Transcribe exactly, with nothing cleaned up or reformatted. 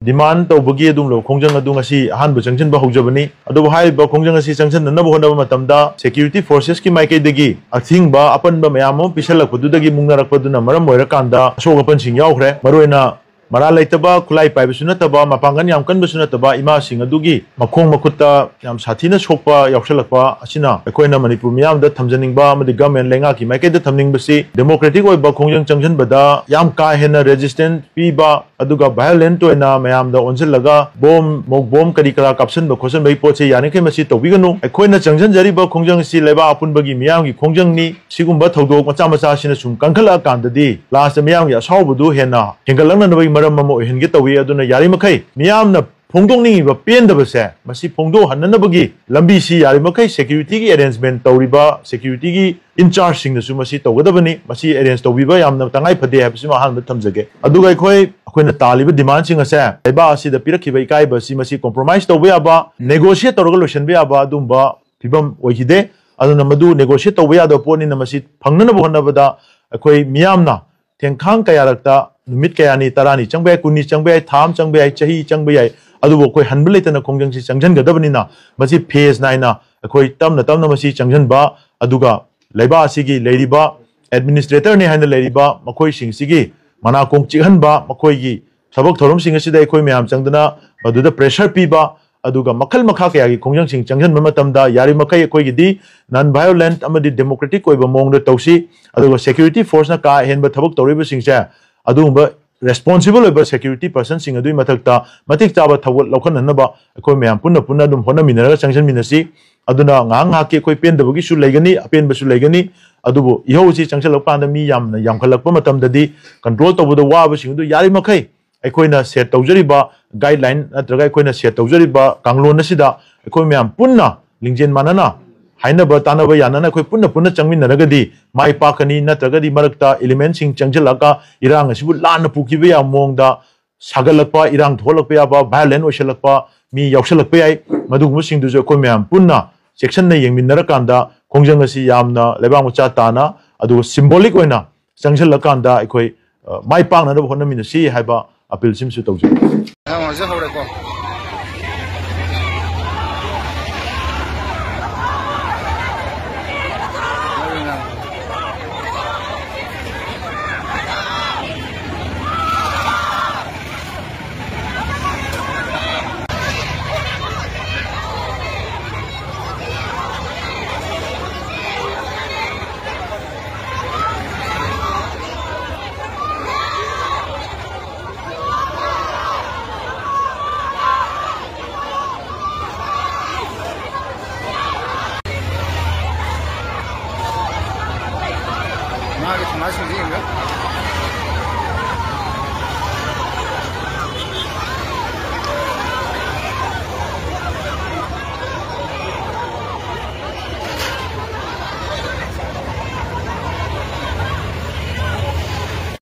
demand ꯇꯧꯕꯒꯤ ꯑꯗꯨꯒꯨꯝꯂꯕ ꯈꯣꯡꯖꯪ ꯑꯗꯨ ꯉꯁꯤ ꯑꯍꯥꯟꯕ ꯆꯪꯁꯤꯟꯕ ꯍꯧꯖꯕꯅꯤ꯫ ꯑꯗꯨꯕꯨ ꯍꯥꯏꯔꯤꯕ ꯈꯣꯡꯖꯪ ꯑꯁꯤ ꯆꯪꯁꯤꯟꯅꯅꯕ ꯍꯣꯠꯅꯕ ꯃꯇꯝꯗ security forcesꯀꯤ ꯃꯥꯏꯀꯩꯗꯒꯤ ꯑꯊꯤꯡꯕ ꯑꯄꯟꯕ ꯃꯌꯥꯝ ꯑꯃ ꯄꯤꯁꯜꯂꯛꯄꯗꯨꯗꯒꯤ ꯃꯨꯛꯅꯔꯛꯄꯗꯨꯅ ꯃꯔꯝ ꯑꯣꯏꯔꯀꯥꯟꯗ ꯑꯁꯣꯛ ꯑꯄꯟꯁꯤꯡ ꯌꯥꯎꯈ꯭ꯔꯦ꯫ ꯃꯔꯨꯑꯣꯏꯅ ꯃꯔꯥ ꯂꯩꯇꯕ, ꯈꯨꯠꯂꯥꯏ ꯄꯥꯏꯕꯁꯨ ꯅꯠꯇꯕ, ꯃꯄꯥꯡꯒꯜ ꯌꯥꯝ ꯀꯟꯕꯁꯨ ꯅꯠꯇꯕ ꯏꯃꯥꯁꯤꯡ ꯑꯗꯨꯒꯤ ꯃꯈꯣꯡ ꯃꯈꯨꯠꯇ ꯌꯥꯝ ꯁꯥꯊꯤꯅ ꯁꯣꯛꯄ ꯌꯥꯎꯁꯜꯂꯛꯄ ꯑꯁꯤꯅ ꯑꯩꯈꯣꯏꯅ ꯃꯅꯤꯄꯨꯔ ꯃꯤꯌꯥꯝꯗ ꯊꯝꯖꯅꯤꯡꯕ ꯑꯃꯗꯤ government ꯂꯩꯉꯥꯛꯀꯤ ꯃꯥꯏꯀꯩꯗ ꯊꯝꯅꯤꯡꯕꯁꯤ democratic ꯑꯣꯏꯕ ꯈꯣꯡꯖꯪ ꯆꯪꯁꯤꯟꯕꯗ ꯌꯥꯝ ꯀꯥ ꯍꯦꯟꯅ resistance ꯄꯤꯕ, ꯑꯗꯨꯒ violent ꯑꯣꯏꯅ ꯃꯌꯥꯝꯗ ꯑꯣꯟꯁꯤꯜꯂꯒ ꯕꯣꯝ, ꯃꯣꯛ ꯕꯣꯝ ꯀꯔꯤ ꯀꯔꯥ ꯀꯥꯞꯁꯤꯟꯕ ꯈꯣꯠꯆꯟꯕꯒꯤ ꯄꯣꯠꯁꯤ ꯌꯥꯔꯤꯈꯩ ꯃꯁꯤ ꯇꯧꯕꯤꯒꯅꯨ꯫ ꯑꯩꯈꯣꯏꯅ ꯆꯪꯁꯤꯟꯖꯔꯤꯕ ꯈꯣꯡꯖꯪ ꯑꯁꯤ ꯂꯩꯕꯥꯛ ꯑꯄꯨꯟꯕꯒꯤ ꯃꯤꯌꯥꯝꯒꯤ ꯈꯣꯡꯖꯪꯅꯤ꯫ ꯁꯤꯒꯨꯝꯕ ꯊꯧꯗꯣꯛ ꯃꯆꯥ ꯃꯆꯥꯁꯤꯅ ꯁꯨꯝ ꯀꯟꯈꯠꯂꯛꯑꯀꯥꯟꯗꯗꯤ lastꯇ ꯃꯤꯌꯥꯝꯒꯤ ꯑꯁꯥꯎꯕꯗꯨ ꯍꯦꯟꯅ ꯍꯦꯟꯒꯠꯂꯛꯅꯅꯕꯒꯤ ꯃꯔꯝ ꯑꯃ ꯑꯣꯏꯍꯟꯒꯦ ꯇꯧꯏ꯫ ꯑꯗꯨꯅ ꯌꯥꯔꯤꯃꯈꯩ ꯃꯤꯌꯥꯝꯅ ꯐꯣꯡꯗꯣꯛꯅꯤꯡꯉꯤꯕ ꯄꯦꯟꯗꯕꯁꯦ ꯃꯁꯤ ꯐꯣꯡꯗꯣꯛꯍꯟꯅꯅꯕꯒꯤ ꯂꯝꯕꯤꯁꯤ ꯌꯥꯔꯤꯃꯈꯩ securityꯒꯤ arrangement ꯇꯧꯔꯤꯕ securityꯒꯤ in chargeꯁꯤꯡꯅꯁꯨ ꯃꯁꯤ ꯇꯧꯒꯗꯕꯅꯤ꯫ ꯃꯁꯤ arrange ꯇꯧꯕꯤꯕ ꯌꯥꯝꯅ ꯇꯉꯥꯏ ꯐꯗꯦ ꯍꯥꯏꯕꯁꯤꯃ ꯑꯍꯥꯟꯕꯗ ꯊꯝꯖꯒꯦ꯫ ꯑꯗꯨꯒ ꯑꯩꯈꯣꯏ, ꯑꯩꯈꯣꯏꯅ ꯇꯥꯜꯂꯤꯕ demandꯁꯤꯡ ꯑꯁꯦ ꯂꯩꯕꯥꯛ ꯑꯁꯤꯗ ꯄꯤꯔꯛꯈꯤꯕ ꯏꯀꯥꯏꯕ ꯑꯁꯤ ꯃꯁꯤ compromise ꯇꯧꯕ ꯌꯥꯕ, negotiate ꯇꯧꯔꯒ ꯂꯣꯏꯁꯤꯟꯕ ꯌꯥꯕ ꯑꯗꯨꯒꯨꯝꯕ ꯐꯤꯕꯝ ꯑꯣꯏꯈꯤꯗꯦ꯫ ꯑꯗꯨꯅ ꯃꯗꯨ negotiate ꯇꯧꯕ ꯌꯥꯗꯕ ꯄꯣꯠꯅꯤꯅ ꯃꯁꯤ ꯐꯪꯅꯅꯕ ꯍꯣꯠꯅꯕꯗ ꯑꯩꯈꯣꯏ ꯃꯤꯌꯥꯝꯅ ꯊꯦꯡꯈꯥꯡ ꯀꯌꯥꯔꯛꯇ ꯅꯨꯃꯤꯠ ꯀꯌꯥꯅꯤ, ꯇꯔꯥꯅꯤ ꯆꯪꯕ ꯌꯥꯏ, ꯀꯨꯟꯅꯤ ꯆꯪꯕ ꯌꯥꯏ, ꯊꯥ ꯑꯃ ꯆꯪꯕ ꯌꯥꯏ, ꯆꯍꯤ ꯆꯪꯕ ꯌꯥꯏ, ꯑꯗꯨꯕꯨ ꯑꯩꯈꯣꯏ ꯍꯟꯕ ꯂꯩꯇꯅ ꯈꯣꯡꯖꯪꯁꯤ ꯆꯪꯁꯤꯟꯒꯗꯕꯅꯤꯅ ꯃꯁꯤ phase ꯅꯥꯏꯅ ꯑꯩꯈꯣꯏ ꯇꯞꯅ ꯇꯞꯅ ꯃꯁꯤ ꯆꯪꯁꯤꯟꯕ, ꯑꯗꯨꯒ ꯂꯩꯕꯥꯛ ꯑꯁꯤꯒꯤ ꯂꯩꯔꯤꯕ administratorꯅꯤ ꯍꯥꯏꯅ ꯂꯩꯔꯤꯕ ꯃꯈꯣꯏꯁꯤꯡꯁꯤꯒꯤ ꯃꯅꯥꯀꯣꯡ ꯆꯤꯛꯍꯟꯕ, ꯃꯈꯣꯏꯒꯤ ꯊꯕꯛ ꯊꯧꯔꯝꯁꯤꯡ ꯑꯁꯤꯗ ꯑꯩꯈꯣꯏ ꯃꯌꯥꯝ ꯆꯪꯗꯅ ꯃꯗꯨꯗ pressure ꯄꯤꯕ, ꯑꯗꯨꯒ ꯃꯈꯜ ꯃꯈꯥ ꯀꯌꯥꯒꯤ ꯈꯣꯡꯖꯪꯁꯤꯡ ꯆꯪꯁꯤꯟꯕ ꯃꯇꯝꯗ ꯌꯥꯔꯤꯃꯈꯩ ꯑꯩꯈꯣꯏꯒꯤꯗꯤ non violent ꯑꯃꯗꯤ democratic ꯑꯣꯏꯕ ꯃꯑꯣꯡꯗ ꯇꯧꯁꯤ꯫ ꯑꯗꯨꯒ security forceꯅ ꯀꯥ ꯍꯦꯟꯕ ꯊꯕꯛ ꯇꯧꯔꯤꯕꯁꯤꯡꯁꯦ ꯑꯗꯨꯒꯨꯝꯕ responsible ꯑꯣꯏꯕ security personꯁꯤꯡ ꯑꯗꯨꯒꯤ ꯃꯊꯛꯇ ꯃꯇꯤꯛ ꯆꯥꯕ ꯊꯧꯒꯜ ꯂꯧꯈꯠꯅꯅꯕ ꯑꯩꯈꯣꯏ ꯃꯌꯥꯝ ꯄꯨꯟꯅ ꯄꯨꯟꯅ ꯑꯗꯨꯝ ꯍꯣꯠꯅꯃꯤꯟꯅꯔꯒ ꯆꯪꯁꯤꯟꯃꯤꯟꯅꯁꯤ꯫ ꯑꯗꯨꯅ ꯉꯥꯏꯍꯥꯛ ꯉꯥꯏꯍꯥꯛꯀꯤ ꯑꯩꯈꯣꯏ ꯄꯦꯟꯗꯕꯒꯤꯁꯨ ꯂꯩꯒꯅꯤ, ꯑꯄꯦꯟꯕꯁꯨ ꯂꯩꯒꯅꯤ꯫ ꯑꯗꯨꯕꯨ ꯏꯍꯧ ꯑꯁꯤ ꯆꯪꯁꯤꯜꯂꯛꯄ ꯀꯥꯟꯗ ꯃꯤ ꯌꯥꯝꯅ ꯌꯥꯝꯈꯠꯂꯛꯄ ꯃꯇꯝꯗꯗꯤ control ꯇꯧꯕꯗ ꯋꯥꯕꯁꯤꯡ ꯑꯗꯨ ꯌꯥꯔꯤꯃꯈꯩ ꯑꯩꯈꯣꯏꯅ set ꯇꯧꯖꯔꯤꯕ guideline ꯅꯠꯇ꯭ꯔꯒ ꯑꯩꯈꯣꯏꯅ set ꯇꯧꯖꯔꯤꯕ ꯀꯥꯡꯂꯣꯟ ꯑꯁꯤꯗ ꯑꯩꯈꯣꯏ ꯃꯌꯥꯝ ꯄꯨꯟꯅ ꯂꯤꯡꯖꯦꯜ ꯃꯥꯟꯅꯅ ꯍꯥꯏꯅꯕ ꯇꯥꯟꯅꯕ ꯌꯥꯅꯅ ꯑꯩꯈꯣꯏ ꯄꯨꯟꯅ ꯄꯨꯟꯅ ꯆꯪꯃꯤꯟꯅꯔꯒꯗꯤ ꯃꯥꯏ ꯄꯥꯛꯀꯅꯤ꯫ ꯅꯠꯇ꯭ꯔꯒꯗꯤ ꯃꯔꯛꯇ elementꯁꯤꯡ ꯆꯪꯁꯤꯜꯂꯒ ꯏꯔꯥꯡ ꯑꯁꯤꯕꯨ ꯂꯥꯟꯅ ꯄꯨꯈꯤꯕ ꯌꯥꯕ ꯃꯑꯣꯡꯗ ꯁꯥꯒꯠꯂꯛꯄ, ꯏꯔꯥꯡ ꯊꯣꯛꯍꯜꯂꯛꯄ ꯌꯥꯕ, violent ꯑꯣꯏꯁꯜꯂꯛꯄ ꯃꯤ ꯌꯥꯎꯁꯜꯂꯛꯄ ꯌꯥꯏ꯫ ꯃꯗꯨꯒꯨꯝꯕꯁꯤꯡꯗꯨꯁꯨ ꯑꯩꯈꯣꯏ ꯃꯌꯥꯝ ꯄꯨꯟꯅ ꯆꯦꯛꯁꯤꯟꯅ ꯌꯦꯡꯃꯤꯟꯅꯔꯀꯥꯟꯗ ꯈꯣꯡꯖꯪ ꯑꯁꯤ ꯌꯥꯝꯅ ꯂꯩꯕꯥꯛ ꯃꯆꯥ ꯇꯥꯅ ꯑꯗꯨꯒ symbolic ꯑꯣꯏꯅ ꯆꯪꯁꯤꯜꯂꯀꯥꯟꯗ ꯑꯩꯈꯣꯏ, ꯑ, ꯃꯥꯏ ꯄꯥꯛꯅꯅꯕ ꯍꯣꯠꯅꯃꯤꯟꯅꯁꯤ ꯍꯥꯏꯕ appealꯁꯤꯃꯁꯨ ꯇꯧꯖꯩ꯫ ꯍꯧꯔꯦꯀꯣ꯫ ꯃꯥꯒꯤ ꯊꯣꯃꯥꯁ ꯁꯤꯡꯁꯦ ꯌꯦꯡꯉꯨ꯫